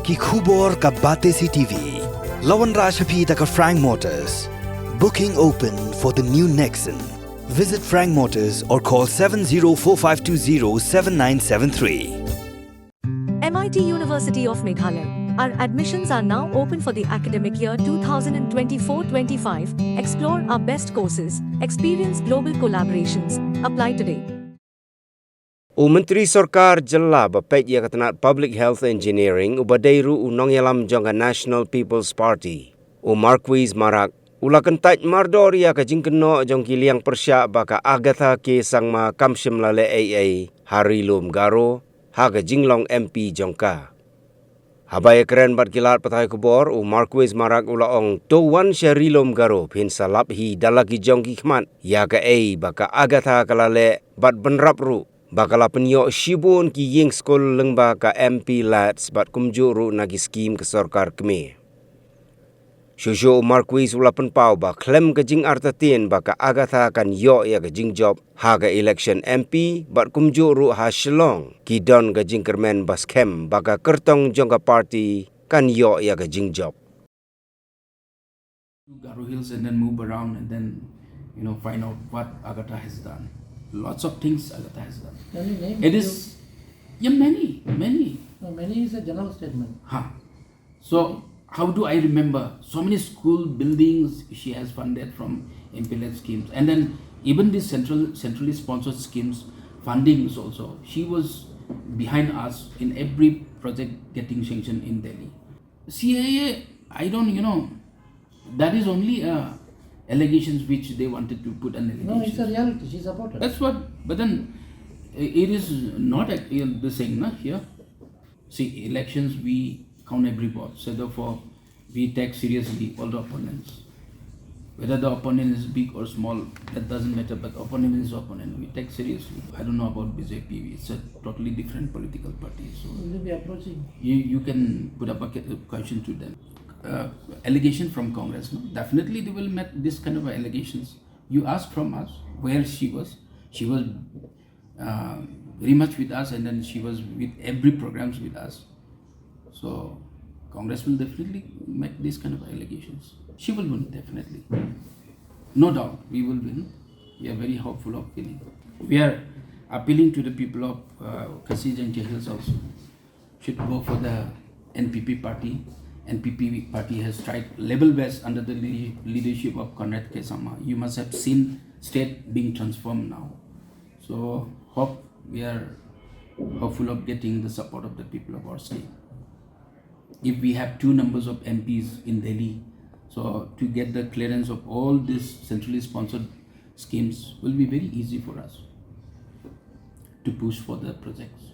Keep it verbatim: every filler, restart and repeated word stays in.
Ki khubor ka Batesi T V. La wanrah sha phi da ka Frank Motors. Booking open for the new Nexon. Visit Frank Motors or call seven zero four five two zero seven nine seven three. M I T University of Meghalaya. Our admissions are now open for the academic year twenty twenty-four twenty-five. Explore our best courses, experience global collaborations. Apply today. U Myntri Sorkar Jylla ba peit ïa ka tnat Public Health Engineering, uba dei ruh u nongïalam jong ka National People's Party, u Marcuise Marak, u la kyntait mardor ïa ka jingkynnoh jong ki liang pyrshah ba ka Agatha K Sangma kam shym la leh ei ei ha Ri Lum Garo ha ka jinglong M P jong ka. Haba ïakren bad ki lad pathai khubor, u Marcuise Marak u la ong, to wan sha Ri Lum Garo, phin sa lap hi da la ki jong ki khmat ïa kaei ba ka Agatha ka la leh, bad bynrap ruh ba ka la pynïoh shibun ki ïing skul lyngba ka M P LADS bad kumjuh ruh na ki skim ka sorkar kmie. Shuh shuh u Marcuise u la pynpaw ba khlem ka jingartatien ba ka Agatha kan ïoh ïa ka jingjop ha ka election M P bad kumjuh ruh ha Shillong ki don ka jingkyrmen ba skhem ba ka kyrtong jong ka party kan ïoh ïa ka jingjop. To Garo Hills and then move around and then, you know, find out what Agatha has done. Lots of things Agatha has done. Can you name It few? Is, yeah, many, many. No, many is a general statement. Huh. So how do I remember so many school buildings she has funded from M P-led schemes, and then even these central centrally sponsored schemes, fundings also. She was behind us in every project getting sanctioned in Delhi. C A A, I don't, you know, that is only uh, allegations which they wanted to put an allegation. No, it's a reality. She supported. That's what. But then, i- it is not a, you know, the same, na, here. See, elections we count every vote. So therefore, we take seriously all the opponents. Whether the opponent is big or small, that doesn't matter. But opponent is opponent. We take seriously. I don't know about B J P. It's a totally different political party. So Will you be approaching? you, you can put up a que- question to them. Uh, allegation from Congress, no? Definitely they will make this kind of allegations. You asked from us where she was. She was uh, very much with us, and then she was with every programs with us. So Congress will definitely make these kind of allegations. She will win, definitely. No doubt, we will win. We are very hopeful of winning. We are appealing to the people of uh, Khasi Jaintia Hills also. Should go for the N P P party. N P P party has tried level best under the le- leadership of Conrad K Sangma. You must have seen state being transformed now. So hope we are hopeful of getting the support of the people of our state. If we have two numbers of M Ps in Delhi, so to get the clearance of all these centrally sponsored schemes will be very easy for us to push for the projects.